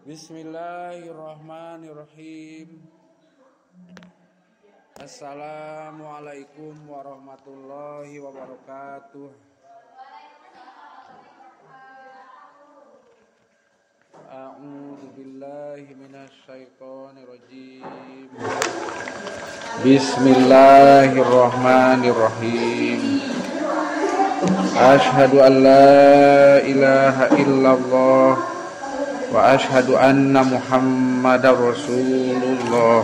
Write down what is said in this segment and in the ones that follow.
Bismillahirrahmanirrahim. Assalamualaikum warahmatullahi wabarakatuh. A'udzu billahi minasyaitonir rajim. Bismillahirrahmanirrahim. Asyhadu an la ilaha illallah wa asyhadu anna Muhammadar Rasulullah.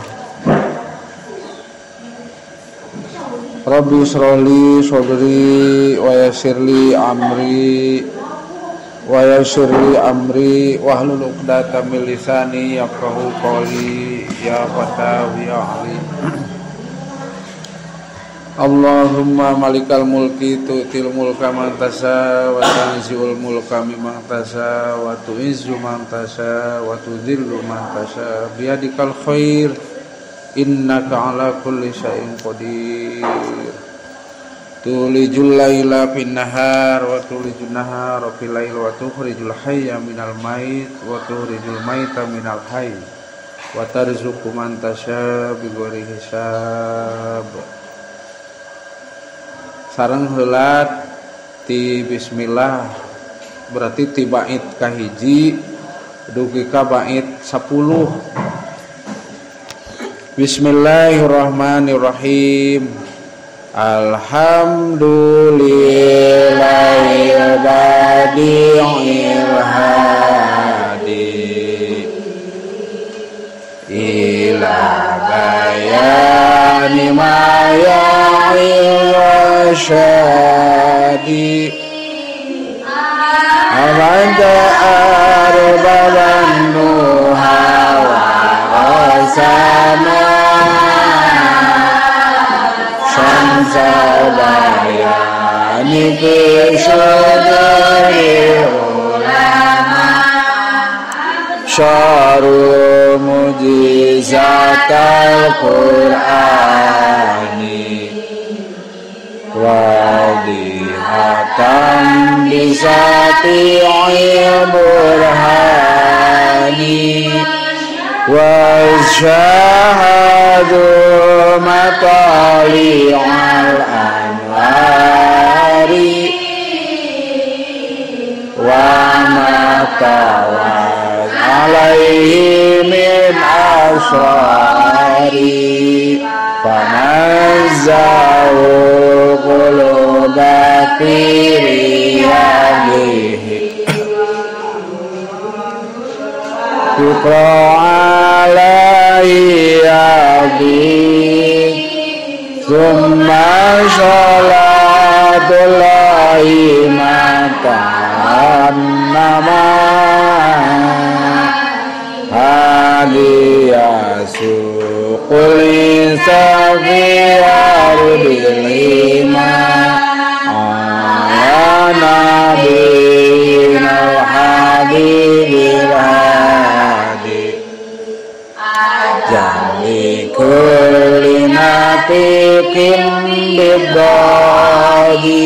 Rabbi shrah li sadri wa yassir li amri wahlul 'uqdatam min lisani yafqahu qawli ya fatahu ya alim. Allahumma malikal mulki tu'til mulka man tasha wa tanzi'ul mulka mimman tasha wa tu'izzu man tasha wa tudhillu man tasha biyadikal khair innaka ala kulli syai'in qadir. Tulijul laila fin nahar wa tulijun nahara fil lail wa tukhrijul hayya minal mait wa tukhrijul maita minal hayy wa tarzuqu man tasha bighairi hisab. Sareng heulat ti bismillah berarti ti bait kahiji dugi ka bait 10. Bismillahirrahmanirrahim. Alhamdulillahil badi'il hadi ila bayani ma ya'il syadi amanta arbaban nuha wa sama syamsa bayani fi syadri ulama syaru mujizatal qur'ani wadihatan bisati'il burhani wasyahadu matali'al anwari wa matawal alaihi min asrari fanazzahu quluba fi riyadihi tuqra alaihi abid summa sholatullahi matannama hadiyasu qul safi ardil lima ala nabiyina habibil hadi jami kulli natiqin bidadi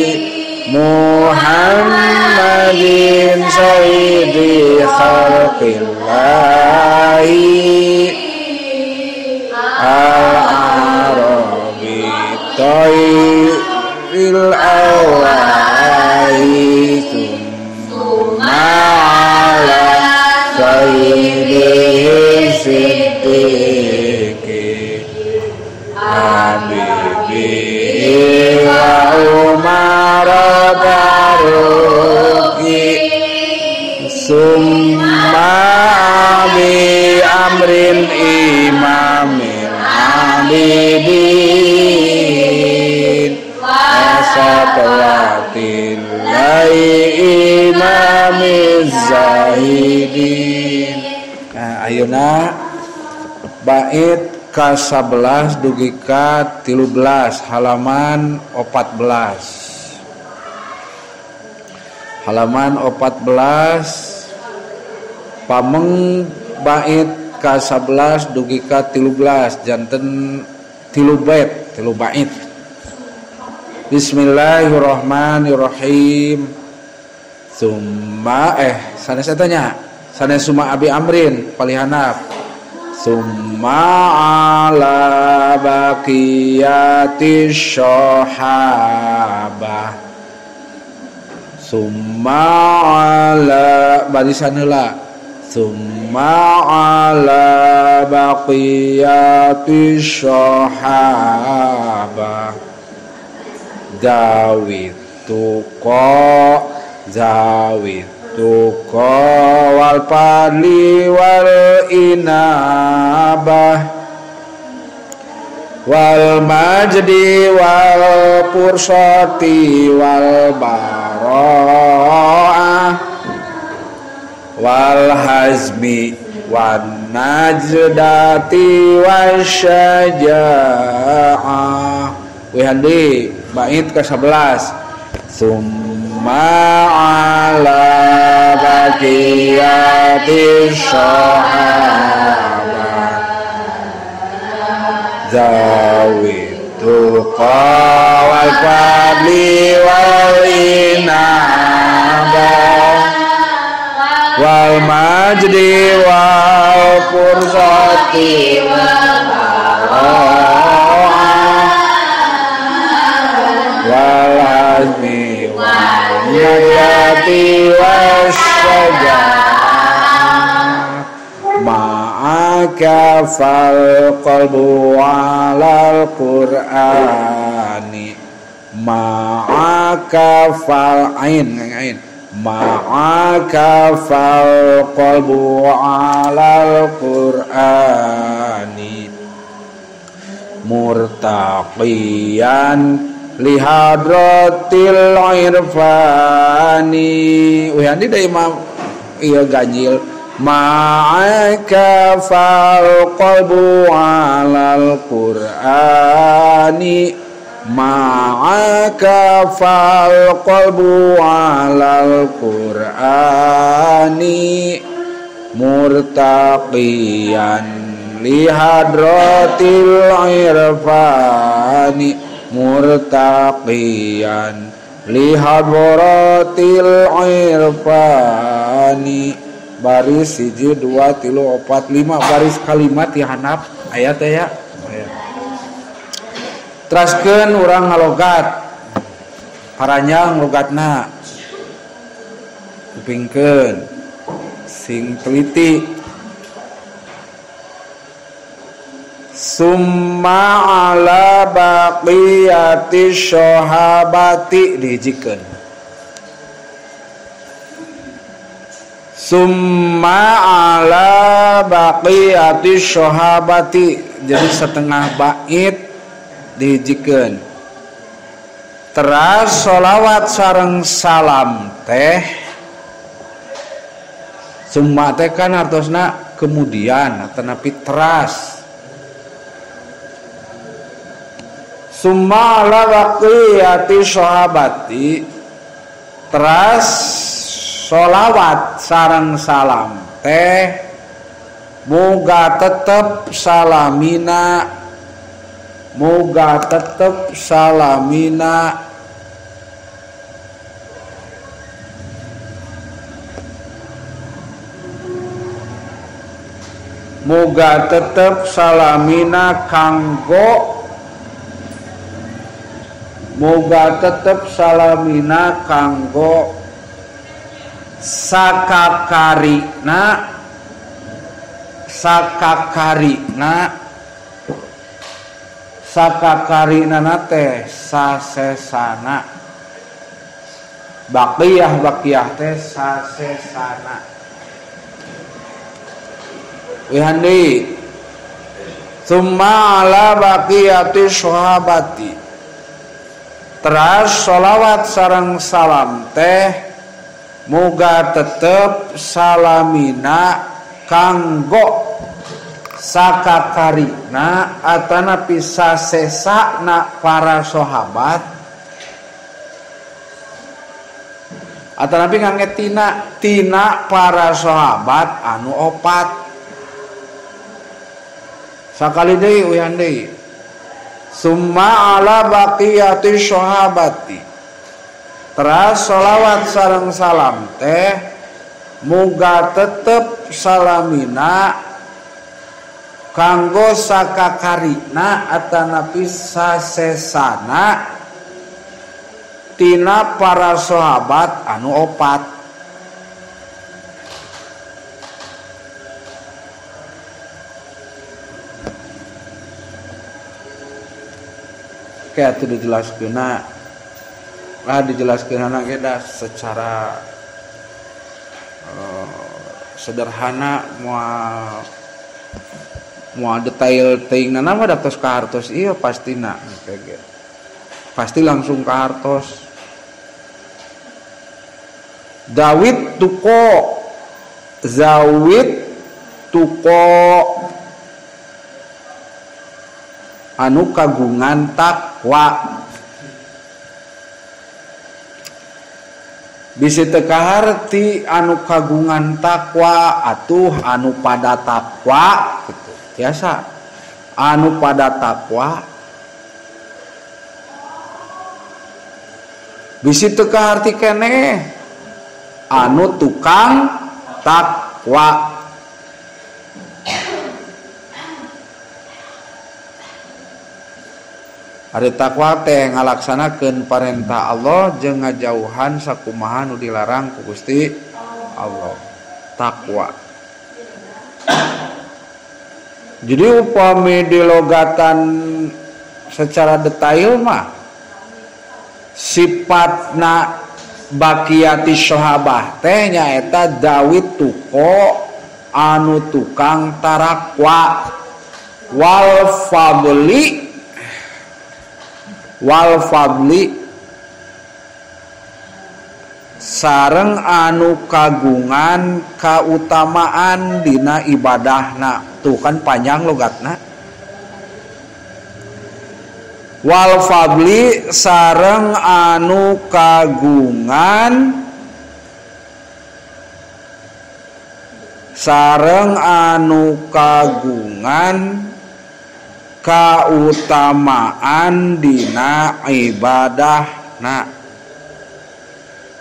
Muhammadin sayyidi khalqillahi al-arabi thayyil awahi thumma ala sayyidihi siddiqi habibi wa umar baruki summa bi amrin imamil abidin asatawatillahi imamiz zahidin. Nah, ayeuna bait ka-11 dugi ka 13 halaman 14. Halaman 14 pameng bait ka-11 dugi ka 13 janten 3 bait, 3 bait. Bismillahirrahmanirrahim. Summa sanes eta nya. Sanes summa abi amrin palihanap. Summa ala baqiyati syahabah. Summa ala barisan heula. Summa ala baqiyati syahabah. Zawit tuqa, zawit tuqa wal fadli wal inabah wal majdi wal pursati wal baro'ah wal hazmi wan najdati wasyaja'ah. Wihandi bait ke-11. Summa ala baqiyati syahabah zawit tuqa wal fadli wal inabah wal majdi wal fursati wal baro'ah wal azmi wal najati wasyaja'ah ma'aka fal qalbu alal qur'ani ma'aka fal ain ain ma'aka fal qalbu alal qur'ani murtaqiyan lihadratil irfani. Wihandi da imam ieu ganjil ma'aka fal qalbu alal qur'ani ma'aka fal qalbu alal qur'ani murtaqiyan lihadratil irfani murtaqiyan lihadratil irfani. Baris 1 2 3 4 5 baris kalimat di handap ayat ya. Teraskeun urang ngalogat paranjang logatna kupingkeun sing teliti. Summa ala baqiyati syahabati dihijikeun. Summa ala baqiyati syahabati, jadi setengah bait dihijikeun. Teras sholawat sareng salam teh summa teh kan artosna kemudian atanapi teras. Summa ala baqiyati syahabati teras sholawat sareng salam teh moga tetep salamina, moga tetep salamina moga tetep salamina kanggo, moga tetep salamina kanggo sakakarina, sakakarina, sakakarina teh sasesana, baqiyah baqiyah teh sasesana. Wihandi summa ala baqiyati sahabati teras sholawat sareng salam teh moga tetep salamina kanggo sakakarina atanapi sasesana para sahabat atanapi ngangge tina tina para sahabat anu opat. Sakali deui uyan deui summa ala baqiyati sahabati teras sholawat sareng salam teh Muga tetep salamina kanggo sakakarina atanapi sasesana tina para sahabat anu opat. Kayak itu dijelaskeunna lah, dijelaskeunna ge da secara sederhana, moal detail teuing na mah daftar ka hartos ieu pastina kayak pasti langsung ka hartos. Dawid tuko zawid tuko anu kagungan takwa. Bisi teu kaharti anu kagungan takwa atuh anu pada takwa gitu. Biasa anu pada takwa. Bisi teu kaharti keneh anu tukang takwa. Ari takwa teh ngalaksanakeun parentah Allah jeung ngajauhan sakumaha nu dilarang ku Gusti Allah. Takwa. Jadi upami dilogatan secara detail mah sifatna bakiyati sahabah teh nyaeta dawit tuko anu tukang tarakwa wal fadli wal fadli sareng anu kagungan kautamaan dina ibadahna. Tuh kan panjang logatna. Wal fadli sareng anu kagungan kautamaan dina ibadahna,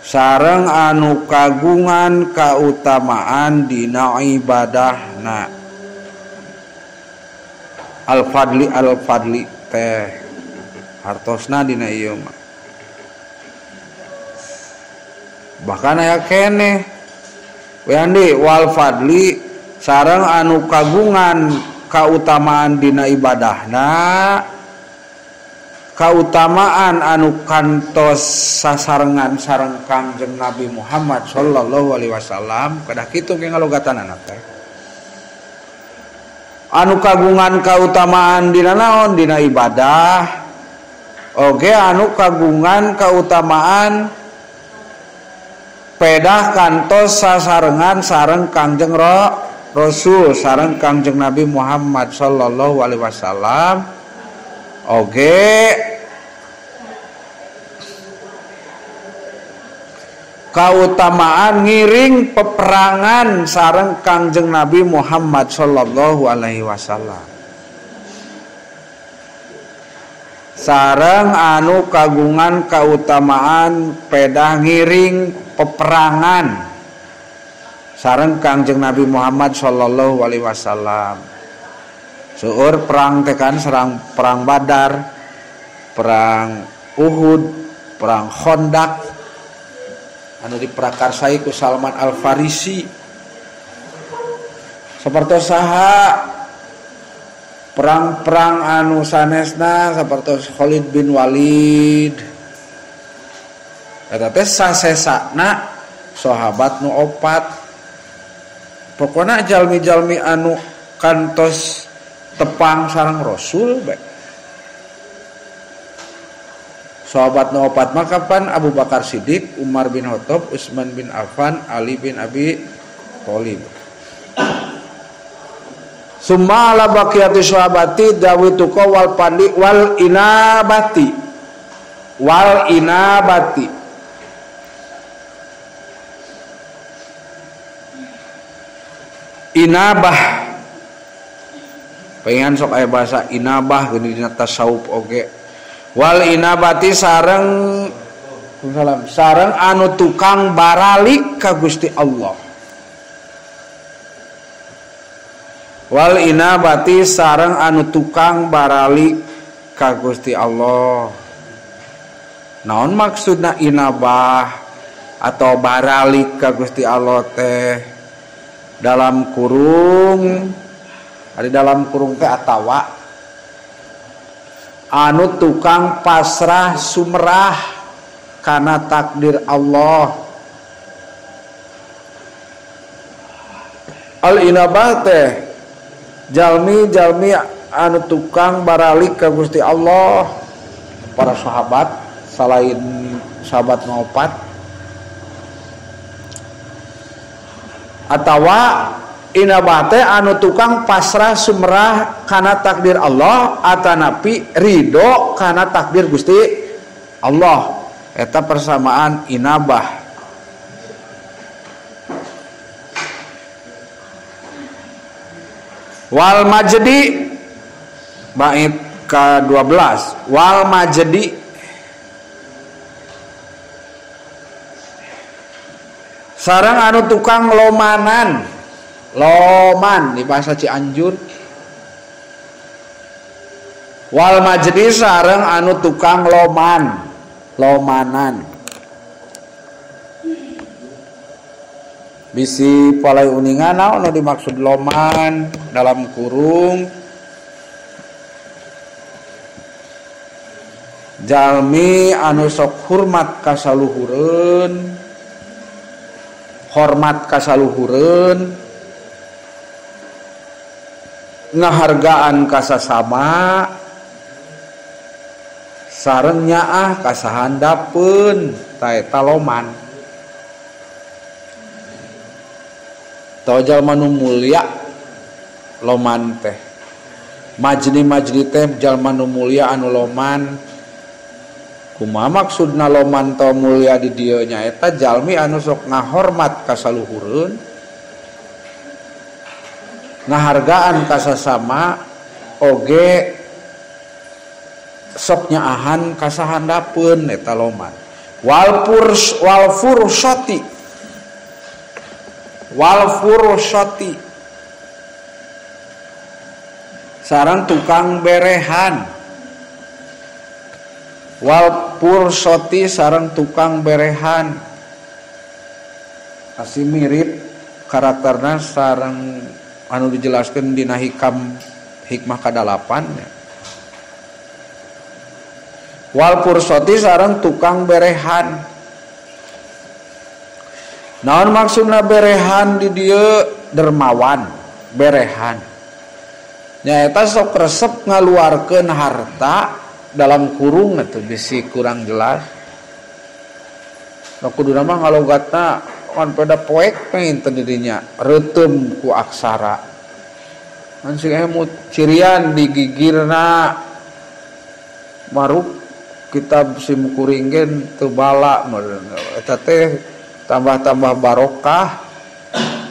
sareng anu kagungan kautamaan dina ibadahna. Al fadli al fadli teh hartosna dina ieu mah. Bahkan aya keneh we andi wal fadli sareng anu kagungan kautamaan dina ibadahna, kautamaan anu kantos sasarengan sareng Kangjeng Nabi Muhammad sallallahu alaihi wasallam. Kedah kitu ge ngalogatanana teh. Anu kagungan kautamaan dina naon? Dina ibadah. Oge anu kagungan kautamaan pedah kantos sasarengan sareng Kangjeng Rasul sareng Kangjeng Nabi Muhammad sallallahu alaihi wasallam. Oge kautamaan ngiring peperangan sareng Kangjeng Nabi Muhammad sallallahu alaihi wasallam. Sareng anu kagungan kautamaan pedah ngiring peperangan sareng Kangjeng Nabi Muhammad sallallahu alaihi wasallam. Seueur perang teh kan, serang perang Badar, perang Uhud, perang Khandaq anu diprakarsai ku Salman Al Farisi. Sapertos saha perang-perang anu sanesna sapertos Khalid bin Walid. Eta teh sasesana sahabat nu opat. Pokona jalmi-jalmi anu kantos tepang sareng Rasul bae. Sahabat nu opat mah kapan? Abu Bakar Siddiq, Umar bin Khattab, Utsman bin Affan, Ali bin Abi Thalib. Summa ala baqiyati sahabati dawituka wal pandi wal inabati. Wal inabati. Inabah. Pengen sok aya bahasa inabah geuning dina tasawuf oge. Wal inabati sareng sareng anu tukang baralik ka Gusti Allah. Wal inabati sareng anu tukang baralik ka Gusti Allah. Naon maksudna inabah atau baralik ka Gusti Allah teh? Dalam kurung, ada dalam kurung teh atawa anu tukang pasrah sumerah kana takdir Allah. Al inabah teh jalmi-jalmi anu tukang baralik ka Gusti Allah. Para sahabat selain sahabat ngopat atawa inabah teh anu tukang pasrah sumerah kana takdir Allah atanapi ridho kana takdir Gusti Allah. Eta persamaan inabah. Wal majdi bait ke-12. Wal majdi sareng anu tukang lomanan. Loman di bahasa Cianjur. Wal majdi sareng anu tukang loman, lomanan. Bisi palai uningan naon anu dimaksud loman dalam kurung jalmi anu sok hormat ka saluhureun, hormat ka saluhureun, ngahargaan ka sasama, sareng nyaah ka sahandapeun, ta eta loman. Tau jalma nu mulia loman teh. Majni-majni teh jalma nu mulia anu loman. Kumaha maksudna loman tau mulia di dieu nyaeta jalmi anu sok ngahormat ka saluhureun, ngahargaan ka sasama, oge sok nyaahan ka sahandapeun, eta loman. Wal fursati, wal fursati sareng tukang berehan. Wal fursati sareng tukang berehan. Masih mirip karakterna sareng anu dijelaskan dina hikam hikmah kadalapan ya. Wal fursati sareng tukang berehan. Naon maksudna berehan di dieu? Dermawan, berehan. Nyaeta sok resep ngaluarkeun harta dalam kurung atuh bisi kurang jelas. Nu kuduna mah ngalogatna kan pada poek teh didinya reuteum ku aksara. Kan sing emut cirian digigirna maruk kitab sim kuring ge teu bala eta teh tambah-tambah barokah.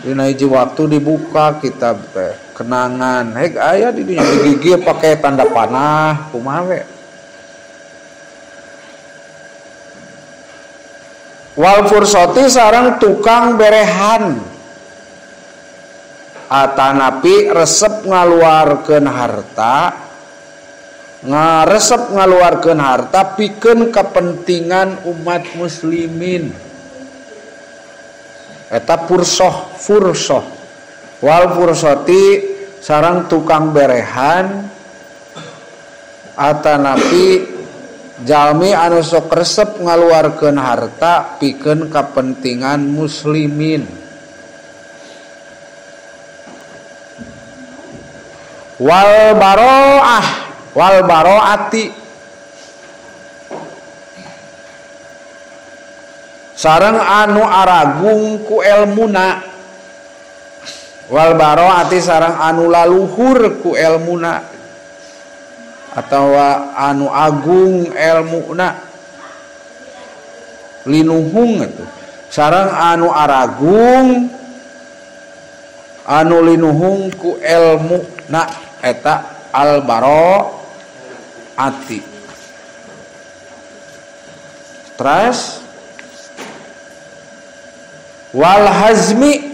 Dina hiji waktu dibuka kitab teh kenangan hek aya di dinya digigir pake tanda panah kumaha we. Wal fursati sareng tukang berehan atanapi resep ngaluarkeun harta, ngaresep ngaluarkeun harta pikeun kepentingan umat muslimin. Eta pursoh, fursoh. Wal fursati sareng tukang berehan atanapi jalmi anu sok resep ngaluarkeun harta pikeun kapentingan muslimin. Wal baroah, wal baroati sareng anu aragung ku elmuna. Wal baroati sareng anu laluhur ku elmuna atawa anu agung elmuna, linuhung atuh. Sareng anu aragung anu linuhung ku elmuna eta al baroati. Terus wal hazmi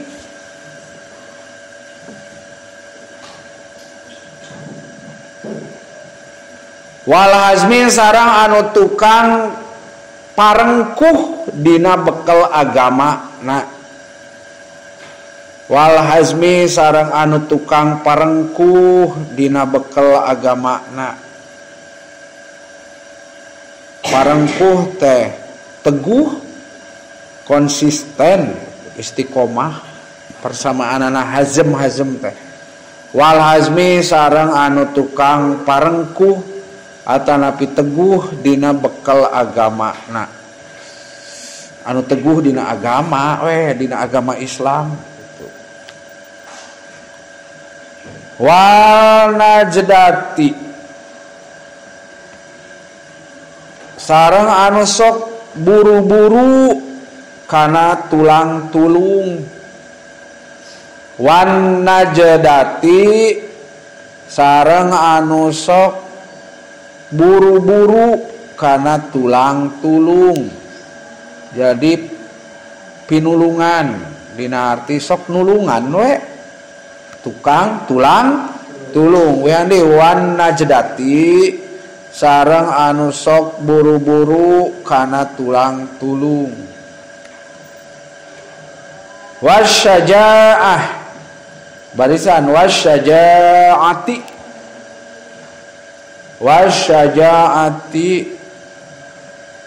Wal hazmi sareng anu tukang parengkuh dina bekel agama na. Wal hazmi sareng anu tukang parengkuh dina bekel agama na. Parengkuh teh teguh, konsisten, istiqomah, persamaanana hazem-hazem teh. Wal hazmi sareng anu tukang parengkuh atanapi teguh dina bekel agama na. Anu teguh dina agama weh, dina agama Islam gitu. Wal najdati sareng anu sok buru-buru kana tulang tulung. Wan najdati sareng anu sok buru-buru kana tulang tulung. Jadi pinulungan dina arti sok nulungan we, tukang tulang tulung. We andi wan najdati sareng anu sok buru-buru kana tulang tulung. Wasyajaah barisan wasyajaati. Wasyajaati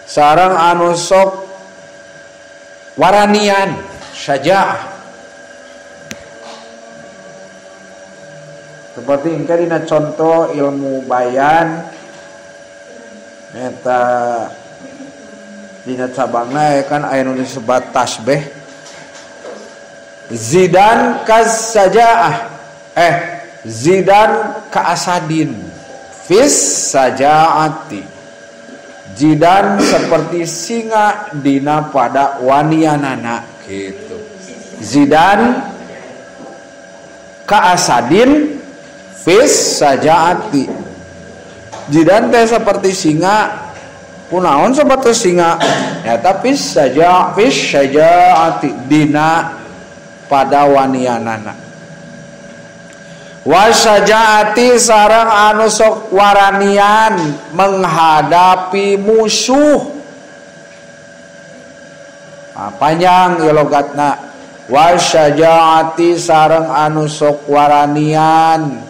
sareng anu sok waranian, syajaah. Seperti engke dina contoh ilmu bayan eta dina cabangna kan aya nu disebat tasbih. Zidan kas sajaah, zidan ka asadin fis sajaati. Jidan seperti singa dina pada wanianana gitu. Zidan ka asadin fis sajaati. Jidan teh seperti singa, kunaon seperti singa? Ya tapi saja fis sajaati dina pada wanianana. Wasajaati sareng anu sok waranian menghadapi musuh. Nah, panjang ya logatna. Wasajaati sareng anu sok waranian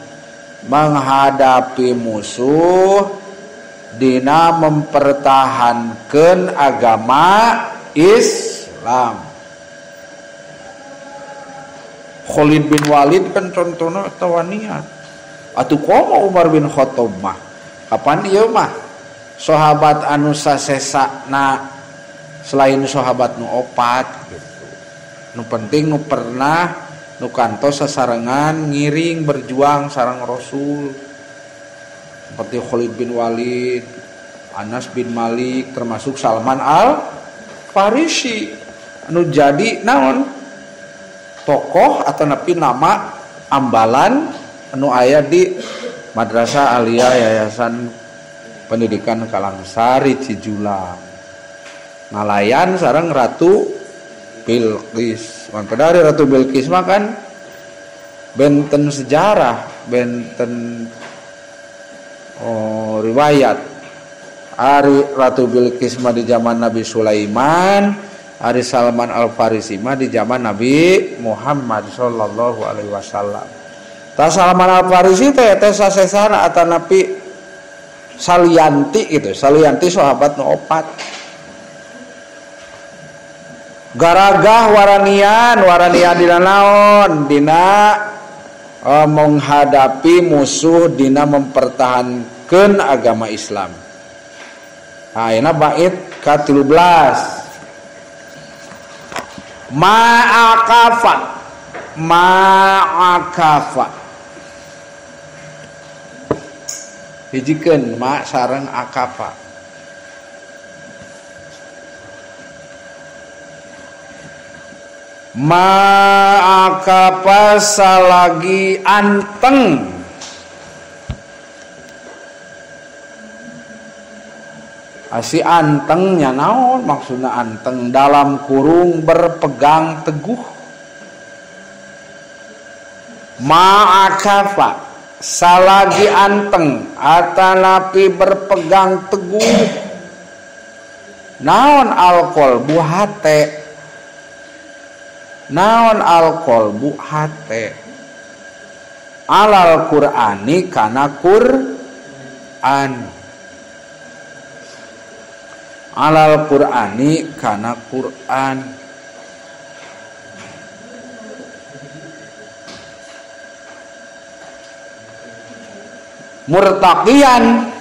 menghadapi musuh dina mempertahankan agama Islam. Khalid bin Walid kan contohna tawanian. Atuh komo Umar bin Khattab mah. Kapan ieu mah sahabat anu sasesana selain sahabat nu opat gitu. Nu penting nu pernah nu kantos sasarengan ngiring berjuang sareng Rasul. Seperti Khalid bin Walid, Anas bin Malik, termasuk Salman Al Farisi anu jadi naon? Tokoh atau nepi nama ambalan anu aya di Madrasah Aliyah Yayasan Pendidikan Kalangsari Cijulang. Ngalayan sareng Ratu Bilqis. Mangka dari Ratu Bilqis mah kan benten sejarah, benten riwayat. Ari Ratu Bilqis mah di zaman Nabi Sulaiman, Ari Salman Al-Farisi mah di zaman Nabi Muhammad sallallahu alaihi wasallam. Ta Salman Al-Farisi teh teh sasesana atanapi salianti gitu, salianti sahabat nu opat. Garagah waranian, waranian dina naon? Dina menghadapi musuh, dina mempertahankan agama Islam. Nah, ayeuna bait ka-13. Ma'akafa, ma'akafa. Hijikeun ma sareng akafa. Ma'akafa salagi anteng. Asi antengnya naon maksudna anteng dalam kurung berpegang teguh. Ma'akafa Salagi anteng atanapi berpegang teguh naon alqalbu hate, naon alqalbu hate alal Qur'ani kana Qur'an, alal Qur'ani kana Qur'an. Murtaqian,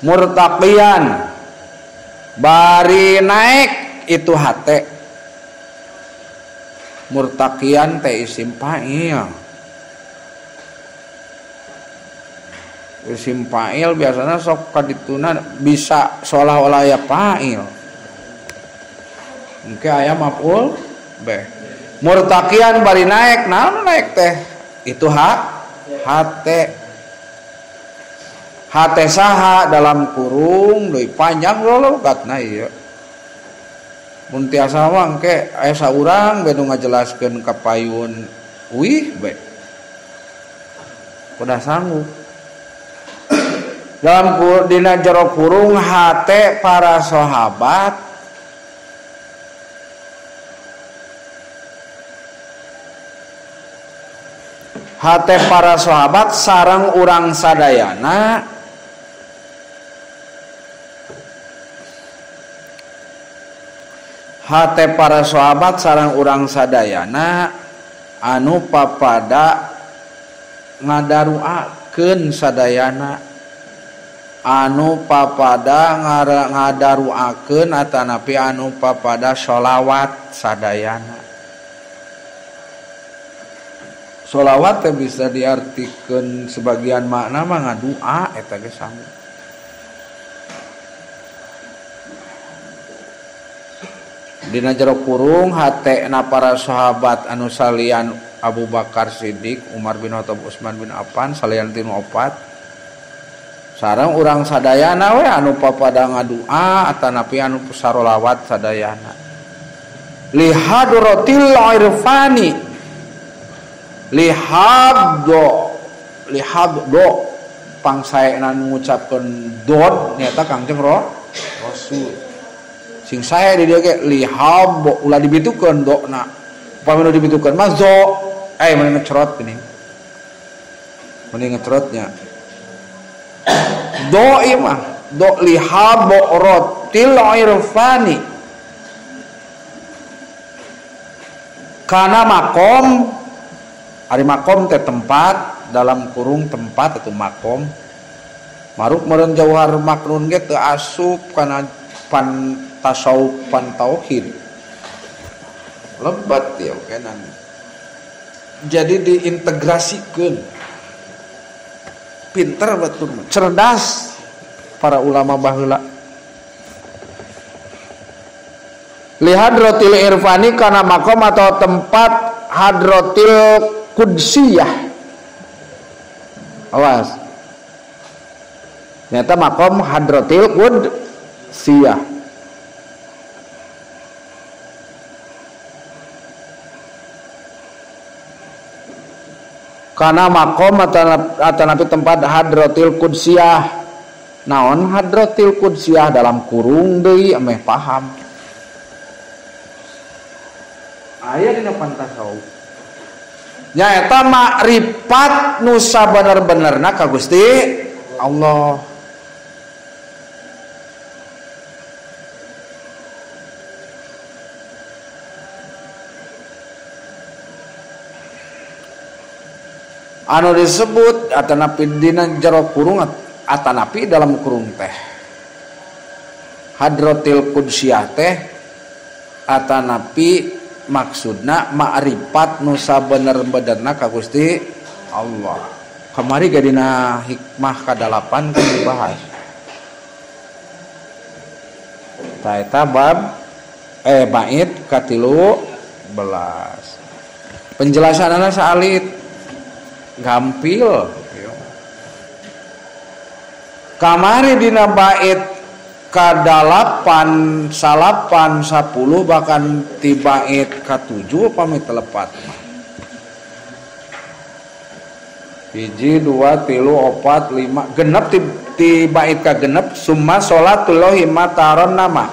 murtaqian bari naik itu hate. Murtaqian teh isim fa'il. Isim fa'il biasanya sok kadituna bisa seolah-olah ya fa'il. Engke aya maf'ul bih. Murtaqian bari naik, naon naik teh? Itu hate. Hate saha dalam kurung deui panjang lologatna ieu. Mun tiasa mah engke aya saurang be nu ngajelaskeun ka payun uih be. Kuda sanggup. Dalam dina jero kurung hate para sahabat hate para sahabat sareng urang sadayana hate para sahabat sareng urang sadayana anu papada ngadaruakeun sadayana, anu papada ngadaruakeun atanapi anu papada sholawat sadayana. Sholawat teh bisa diartikeun sebagian makna mah ngadua eta ge sami. Dina jero kurung hatena para sahabat anu salian Abu Bakar Siddiq, Umar bin Khattab, Utsman bin Affan salian tinu opat sareng urang sadayana we anu papada ngadua atanapi anu sarolawat sadayana. Lihadratil irfani, lihabdo, lihabdo pangsaenan ngucapkeun dod nyata Kangjeng Rasul. Sing sae di dieu ge lihab ulah dibitukeun dona. Upami nu dibitukeun mah zo, mending ngecerot geuning. Mending ngecerotnya. Do ieu mah, do lihab rotil irfani. Kana makom, ari makom teh tempat, dalam kurung tempat atau makom. Maruk meureun jauhar maknun ge teu asup kana pan tasawuf pan tauhid. Lebat ya kenan. Jadi diintegrasikeun. Pinter betul, cerdas para ulama baheula. Lihadratil irfani kana makom atau tempat hadratil kudsiyah. Awas. Nyata makom hadratil kudsiyah. Karena makom atau napi tempat hadratil kudsiyah. Naon hadratil kudsiyah dalam kurung deui ameh paham. Aya dina pantasawuf. Nyaeta makrifat nu sabener-benerna ka Gusti Allah. Anu disebut atanapi dina jero kurung atanapi dalam kurung teh hadratil kudsiyah teh atanapi maksudna ma'rifat nu sabener-benerna ka Gusti Allah. Kamari ge dina hikmah kadalapan kan dibahas. Ta eta bab bait ka-13. Penjelasanana saalit gampil. Kamari dina bait ka-8, 9, 10 bahkan ti bait ka-7 pamit telepat mah. 1 2 3 4 5 genep ti bait ka genep summa salatullahi mataron nama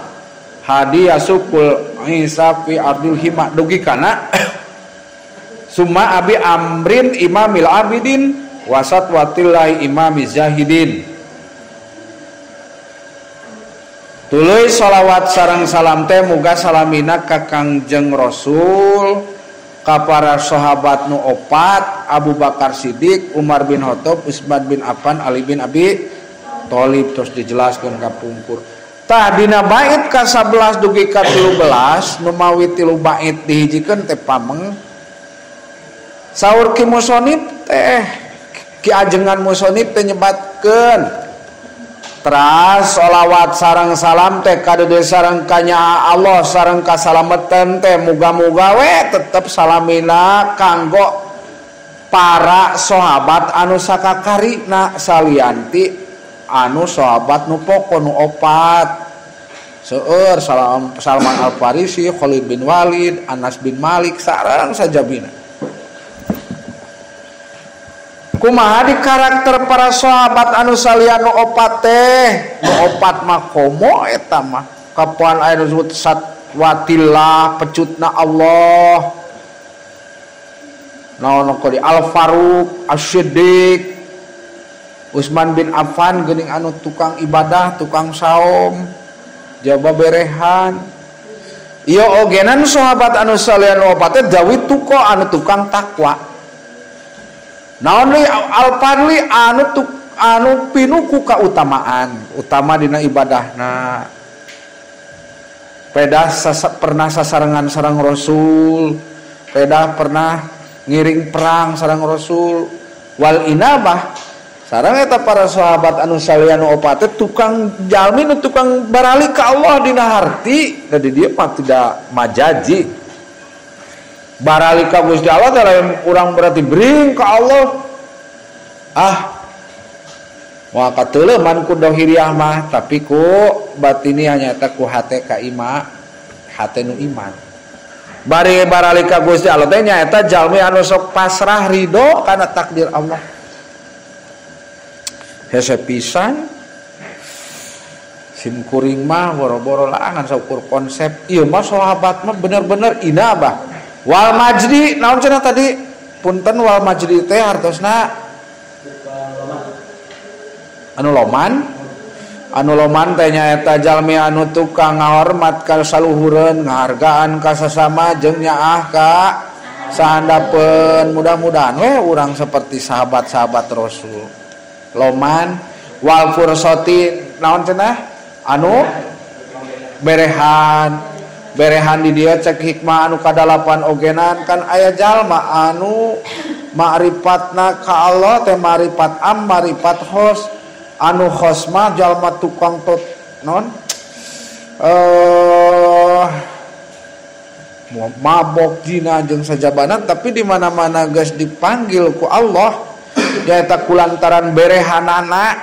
hadiah sukul isa fi ardil hima dugi kana summa abi amrin imamil abidin wasat watillahi imami zahidin. Tuluy sholawat sareng salam teh muga salamina ka Kangjeng Rasul, ka para sahabat nu opat, Abu Bakar Siddiq, Umar bin Khattab, Utsman bin Affan, Ali bin Abi Thalib, terus dijelaskeun ka pungkur. Tah dina bait ka 11 dugi ka 13 nu mawi 3 bait dihijikeun teh pameng. Saur ki musonib teh ki ajengan musonib teh nyebatkeun teras sholawat sareng salam teh kadede sareng kanya Allah sareng kasalametan teh muga-muga we tetep salamina kanggo para sahabat anu sakakarina salianti anu sahabat nu poko nu opat seueur Salman Al Farisi, Khalid bin Walid, Anas bin Malik sareng sajabina. Kumaha di karakter para sahabat anu salian nu opat teh, nu opat mah komo eta mah kapan aya nu disebut satwatillah pecutna Allah, naon di Al Faruq, As-Siddiq, Utsman bin Affan geuning anu tukang ibadah, tukang saum, jaba berehan. Ieu ogenan sahabat anu salian nu opat teh Dawid tuko anu tukang takwa. Naon li Al-Fadli anu pinuku kautamaan, utama dina ibadahna. Pedah pernah sasarengan sareng Rasul, pedah pernah ngiring perang sareng Rasul. Wal inabah sareng eta para sahabat anu salian nu opat teh tukang jalmi nu tukang barali ka Allah dina harti, da di dieu mah tidak majaji. Barali ka Gusti Allah teh lain urang berarti bring ka Allah. Ah. Moal kateuleman ku dohiriah mah, tapi ku batiniah nyaeta ku hate ka ima, hate nu iman. Bari barali ka Gusti Allah teh nyaeta jalmi anu sok pasrah ridho kana takdir Allah. Hese pisan sim kuring mah boro-boro laangan saukur konsep. Ieu mah sahabat mah bener-bener inabah. Wal majdi naon cenah tadi punten wal majdi teh hartosna anu loman teh nyaeta jalmi anu tukang ngahormat ka saluhureun, ngahargaan ka sasama jeung nyaah ka sahandapeun. Mudah-mudahan we urang seperti sahabat-sahabat Rasul. Loman wal fursati naon cenah anu berehan. Berehan di dia cek hikmah anu kadalapan ogenan kan aya jalma anu ma'ripatna ka Allah teh ma'ripat am ma'ripat khos, anu khos mah jalma tukang tot non mabok zina jeung sajabana, tapi di mana-mana geus dipanggil ku Allah nyaeta kulantaran berehanana.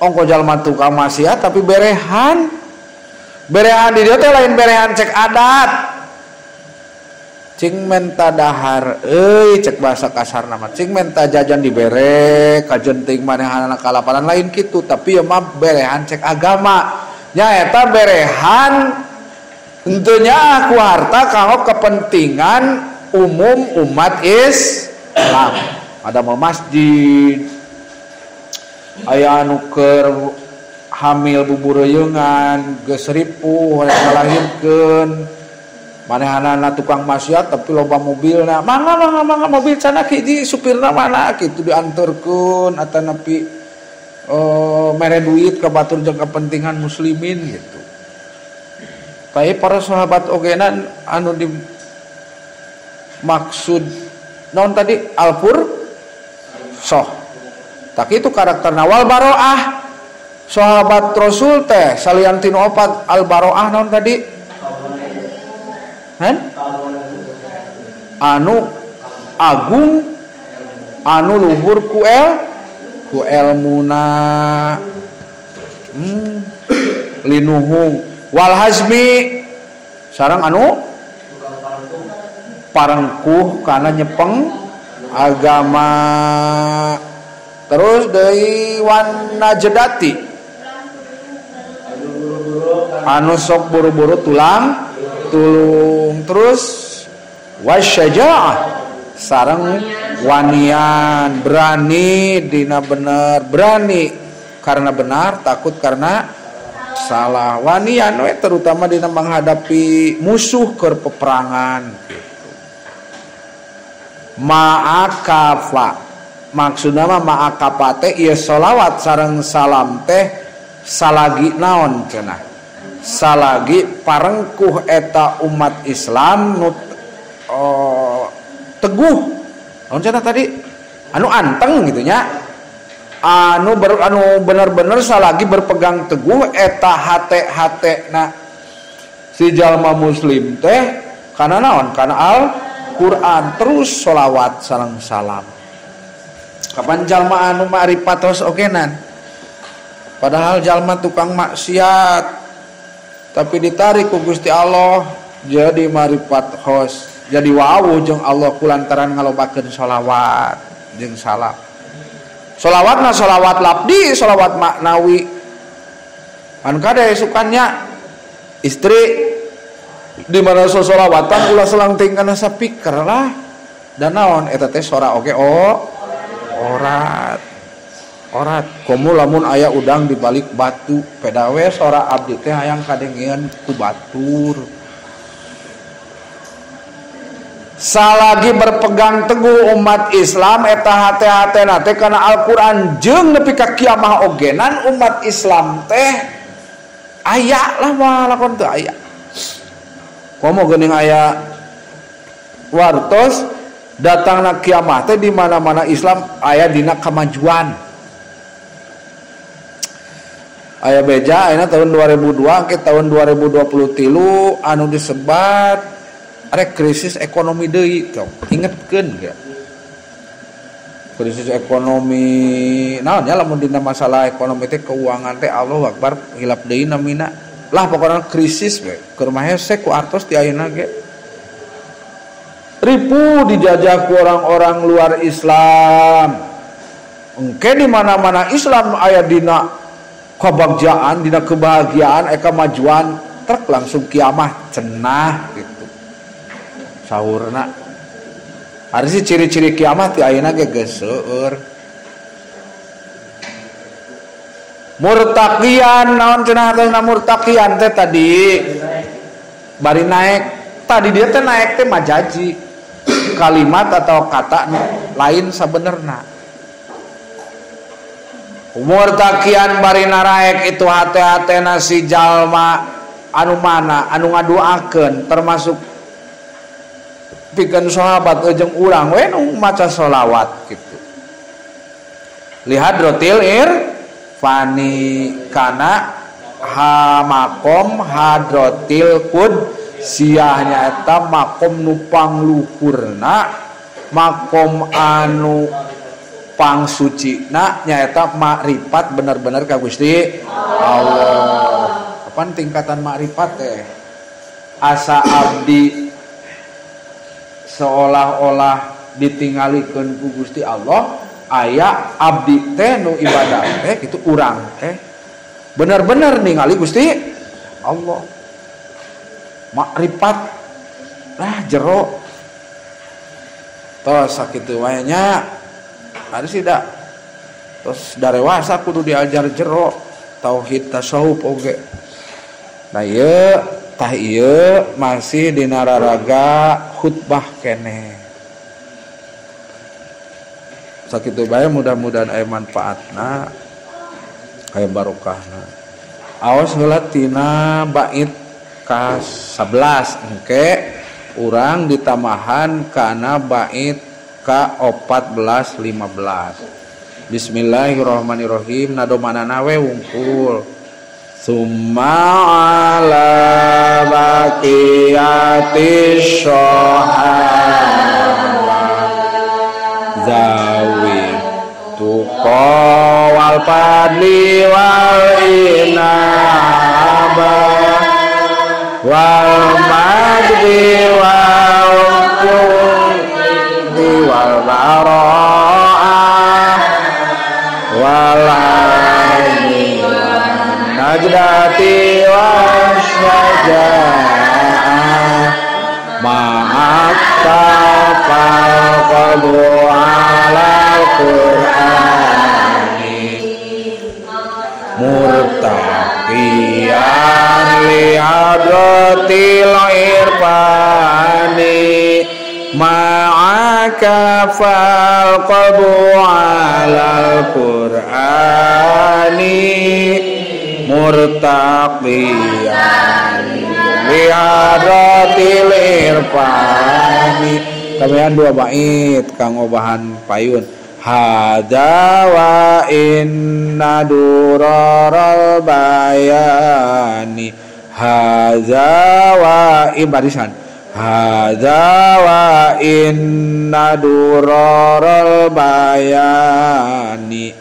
Ongko jalma tukang maksiat tapi berehan. Berehan di dia teh lain berehan cek adat. Cing menta dahar euy cek bahasa kasarna mah. Cing menta jajan dibere kajenting manehanana kalaparan lain kitu, tapi ieu mah berehan cek agama. Nyaeta berehan henteu nyaah ku harta kanggo kepentingan umum umat Islam. Ada mau masjid, aya anu keur hamil bubureungan geus ripuh rek ngalahirkeun, manehanana tukang maksiat tapi loba mobilna, mangga mangga mangga mobil cenah hiji supirna mana kitu dianterkeun atanapi mere duit ka batur jeung kepentingan muslimin gitu. Tapi para sahabat ogenan anu dimaksud naon tadi alfur soh. Tak itu karakterna wal baroah. Sahabat Rasul teh salian tinu opat al baroah naon tadi? Han? Anu agung anu luhur ku ku elmuna linuhung wal hazmi sareng anu parengkuh kana nyepeng agama. Terus deui wan najdati anu sok buru-buru tulang tulung. Terus wasyajaah sareng wanian, berani dina bener, berani karena benar, takut karena salah. Wanian we terutama dina menghadapi musuh keur peperangan gitu. Ma'akafa maksudna mah ma'akafa teh ieu sholawat sareng salam teh salagi naon cenah, salagi parengkuh eta umat Islam nu teguh naon cenah tadi anu anteng gitu nya, anu bener-bener salagi berpegang teguh eta hate-hate na si jalma muslim teh kana naon, kana Al-Qur'an. Terus sholawat sareng salam. Kapan jalma anu ma'rifat tos ogenan, padahal jalma tukang maksiat tapi ditarik ku Gusti Allah jadi ma'rifat hos, jadi wawuh jeung Allah kulantaran ngalobakeun sholawat jeung salam. Sholawatna sholawat labdi, sholawat maknawi. Kan kade sukannya istri di mana sholawatan ulah selangting kana speaker lah. Dan naon eta teh sora oge oh orat. Orat komo lamun aya udang di balik batu pedawe sora abdi teh hayang kadengean ku batur. Salagi berpegang teguh umat Islam eta hate-hatena teh kana Al-Qur'an jeung nepi ka kiamah ogenan umat Islam teh aya lah walakon teu aya. Komo geuning aya wartos datangna kiamah teh di mana-mana Islam aya dina kemajuan. Aya beja ayeuna tahun 2002 ke tahun 2023 anu disebat ada krisis ekonomi deui tong ingetkeun ge. Krisis ekonomi naon nya lamun dina masalah ekonomi teh keuangan teh Allahu Akbar hilap deui namina lah pokona krisis we keur mah hese ku artos ti ayeuna ge. Ripuh dijajah ku orang-orang luar Islam. Engke di mana-mana Islam aya dina kebagjaan, dina kebahagiaan, aya kemajuan, trek langsung kiamah cenah gitu. Sahurna ari sih ciri-ciri kiamat ti ayeuna ge geus seueur. Murtaqian naon cenah teh murtaqian teh tadi bari naek, tadi dia teh naek teh majaji kalimat atau kata lain sabenerna. Murtaqian bari naraek itu hate-hatena si jalma anu mana anu ngaduakeun termasuk pikeun sahabat jeung urang we nu maca sholawat gitu. Lihat rotil irfani kana ha makom hadrotil qudsiyah nyaeta makom nu pangluhurna, makom anu pangsucina nyaeta makrifat bener-bener ka Gusti Allah. Kapan tingkatan makrifat teh? Asa abdi seolah-olah ditinggalikeun ku Gusti Allah, aya abdi teh nu ibadah teh kitu urang teh bener-bener ningali Gusti Allah. Makrifat lah jero tos sakitu wae nya. Ari sih da tos darewasa kudu diajar jero tauhid tasawuf oge. Nah ieu tah ieu masih dina raraga khutbah keneh. Sakitu bae mudah-mudahan aya manfaatna, aya barokahna. Aos heula tina bait ka 11 engke urang ditamahan kana bait ka 14 15. Bismillahirrahmanirrahim. Nadomanana we wungkul. Summa ala baqiyati shohaba zawi tuqa wal fadli wal inaba wal majdi wal qurbi wal baraka Fal qalbu 'alal Qur'ani murtaqiyan li hadratil irfani. Tambahan 2 bait kang obahan payun. Hada wa inna duraral bayani. Hada wa barisan. Hada wa inna duraral bayani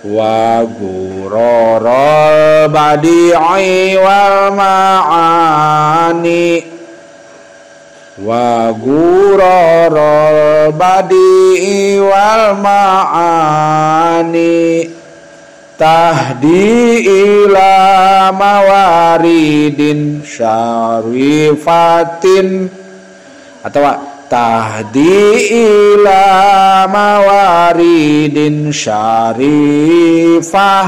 wa gurarul badi'i wal ma'ani wa gurarul badi'i wal ma'ani tahdi ila mawaridin syarifatin atau tahdi ila mawaridin syarifah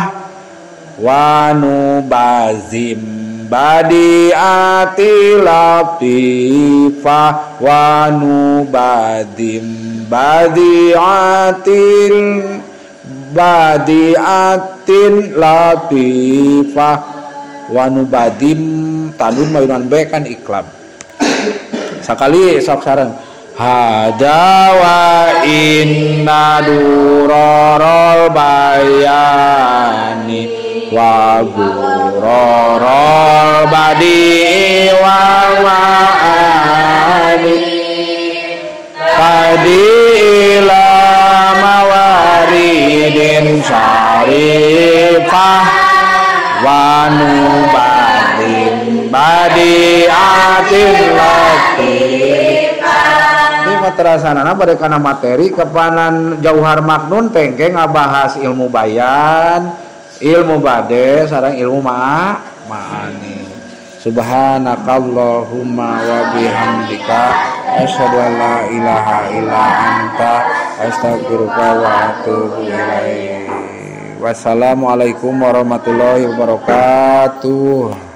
wa nubazim badiati latifah wa nubadim badiatil badiatin latifah wa nubadim tanun mayunan be kan iklab sakali sok sareng hada wa inna durarul bayani wa gurarul badi wal ma'ani tadi ila mawaridin syarifah wa nubadim badiatin latifah. Ini materasanana pada kana materi kepanan Jauhar Maknun tengke ngabahas ilmu bayan, ilmu bade, sareng ilmu ma'ani. Subhanakallahumma wa bihamdika asyhadu an la ilaha illa anta astaghfiruka wa atubu ilaik. Wassalamualaikum warahmatullahi wabarakatuh.